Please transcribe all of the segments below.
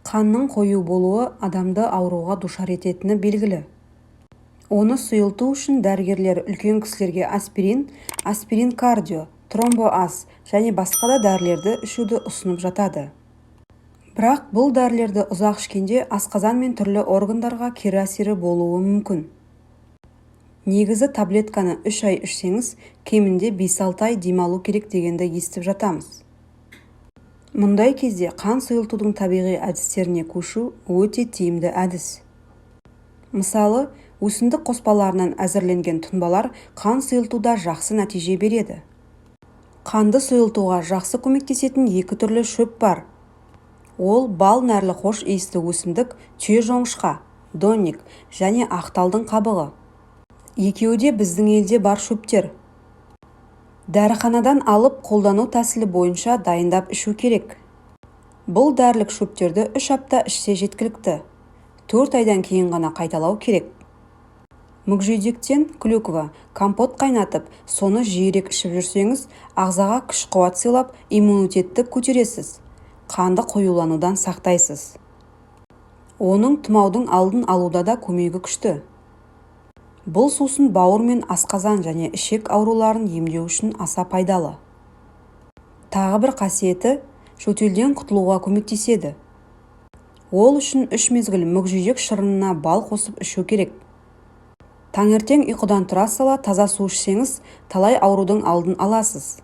Қанның қою болуы адамды ауруға душар ететіні белгілі. Оны сұйылту үшін дәрігерлер үлкен кісілерге аспирин, аспирин кардио, тромбо-ас және басқа да дәрілерді ішуді ұсынып жатады. Бірақ бұл дәрілерді ұзақ ішкенде асқазан мен түрлі органдарға кері әсері болуы мүмкін. Негізі таблетканы 3 ай ішсеңіз, кемінде 5-6 ай демалу керек дегенді естіп жатамыз. Мұндай кезде қан сұйылтудың табиғи әдістеріне көшу өте тиімді әдіс. Мысалы, өсімдік қоспаларынан әзірленген тұнбалар қан сұйылтуда жақсы нәтиже береді. Қанды сұйылтуға жақсы көмектесетін екі түрлі шөп бар. Ол бал нәрлі хош иісті өсімдік түйежоңышқа, донник және ақ талдың қабығы. Екеуі де біздің елде бар шөптер. Дәріханадан алып, қолдану тәсілі бойынша дайындап ішу керек. Бұл дәрілік шөптерді 3 апта ішсе жеткілікті. 4 айдан кейін ғана қайталау керек. Мүкжидектен, клюква, компот қайнатып, соны жиірек ішіп жүрсеңіз, ағзаға күш-қуат сыйлап, иммунитетті көтересіз, қанды қоюланудан сақтайсыз. Оның тұмаудың алдын алуда да көмегі күшті. Бұл сусын бауыр мен асқазан және ішек ауруларын емдеу үшін аса пайдалы. Тағы бір қасиеті – жөтелден құтылуға көмектеседі. Ол үшін үш мезгіл мүкжидек шырынына бал қосып ішу керек. Таңертең ұйқыдан тұра сала таза су ішсеңіз, талай аурудың алдын аласыз.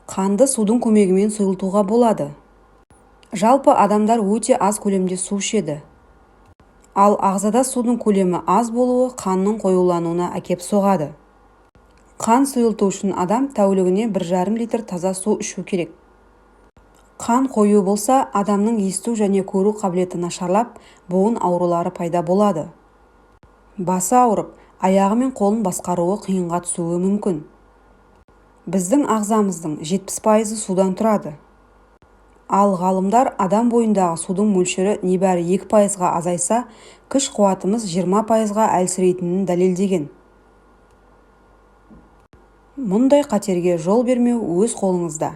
Қанды судың көмегімен сұйылтуға болады. Жалпы адамдар өте аз көлемде су ішеді. Ал ағзада судың көлемі аз болуы қанның қоюлануына әкеп соғады. Қан сұйылту үшін адам тәулігіне 1,5 литр таза су ішу керек. Қан қою болса, адамның есту және көру қабілеті нашарлап, буын аурулары пайда болады. Басы ауырып, аяғы мен қолын басқаруы қиынға түсуі мүмкін. Біздің ағзамыздың 70 пайызы судан тұрады. Ал ғалымдар адам бойындағы судың мөлшері небәрі 2 пайызға азайса, күш-қуатымыз 20 пайызға әлсірейтінін дәлелдеген. Мұндай қатерге жол бермеу өз қолыңызда.